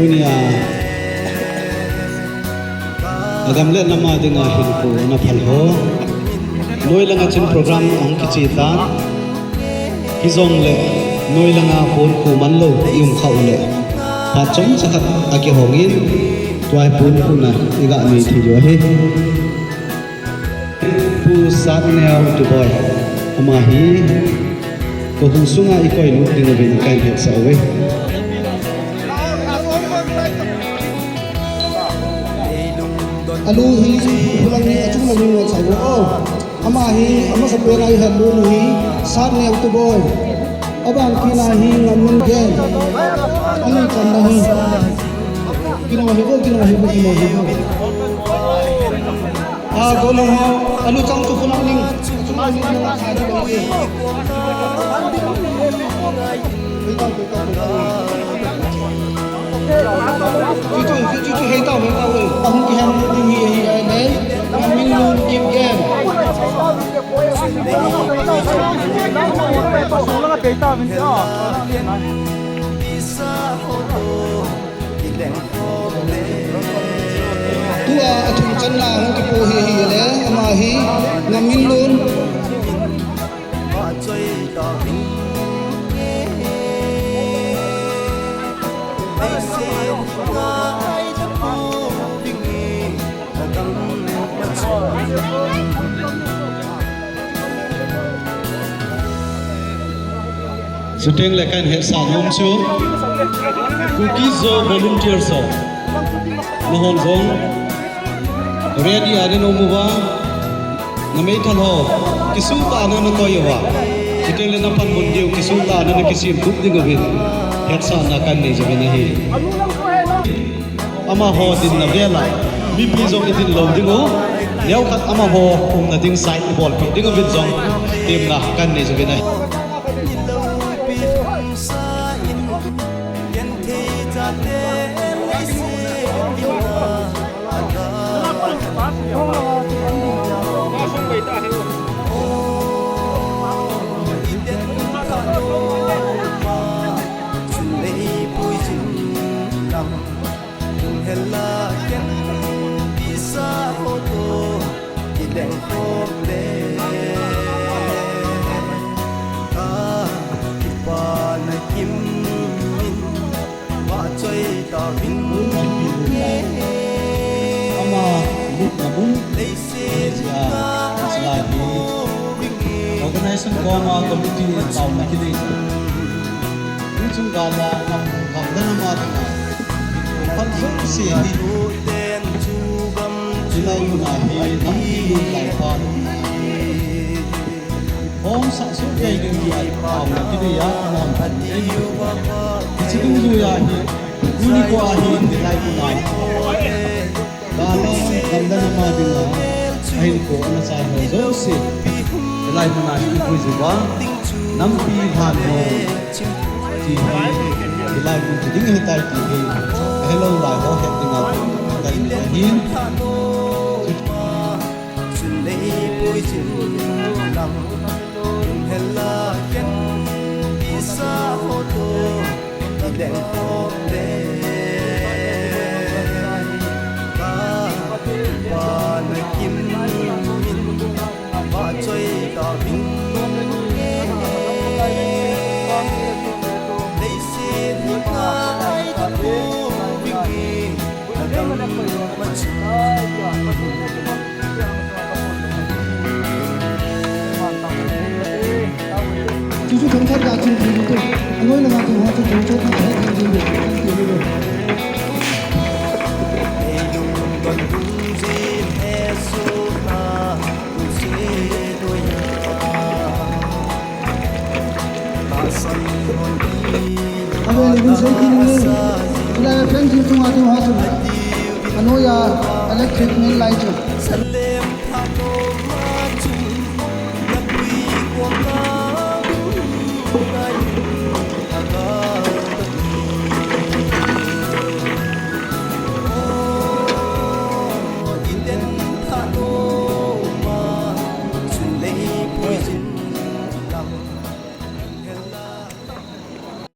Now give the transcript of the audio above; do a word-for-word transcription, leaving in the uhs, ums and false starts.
Tunia agam le nam a dinga hinkho ana phal ho. Noi langa chun program ahung kiche tan. Hijongle noi langa pon khu man lou i um khah u le, phat chomcha khat akihong in, tua hi pon khu na i ga nei thei u ahi. Pu Satneo Tuboi, ama hi ka hung sunga i koi lut ding uvin kahin hetsah uve. Alu hi hulang hi achung lang hi ngol sa u. Ama hi amasapen a i het lut u hi Satneo Tuboi. Aban kit na hi Ngamminlun Gen. Ani channa hi. Kino hi ko, kino hi ko, kino hi ko. A, golhang ho, alu chang chu khuna ning. Chu, chu, chu, chu, hei tau, hei tau, hei. Ahung kihen ding hi, hi, hi, hi. Ngamminlun Kipgen. Tua athum channa hung kipo hi, hi le, ama hi Ngamminlun. Chuteng le kahin hetsah nom chu, Kuki-Zo volunteers ho, nahon jong ready a na um uva, na meithal ho kisuh tah a na koi uva, chuteng le na panmun diu kisuh tah a na kisem tup ding uvin hetsahna kahin nei jing uvin ahi. Amaho dinna vel a mipi jong i din lou ding u, neokhat amaho umna ding side i bolpeh ding uvin jong temna kahin nei jing uvin ahi. Ama lutna mun, Malaysia, Malaysia hi organization koma committee taona kinei. Hichung gal a ngam, ngam le nam a dinga, pan jouse hi, hilai mun a hi nampi lut lai pa. Hom sah sah kei ding hi a, taona kinei a, taona kinei. Hiche dungjuia hi, tuni khoa hi, hilai mun a, gal a ngam le nam a dinga, ahinkho ana chai ho jouse, hilai mun a hi, i puijuiya, nampi lhan ho, ti hi, hilai mun chu ding ahitai ti hi, ahelou lai ho het dinga, kahin, Chuchu thangthat ka chun thei tu. Anoi langa tu ha chu thangthat ka thei thei tu. Ave ni bin sei kin ni. Ila friend ji tu ha tu ha chu. Anoiya electric min lai chu.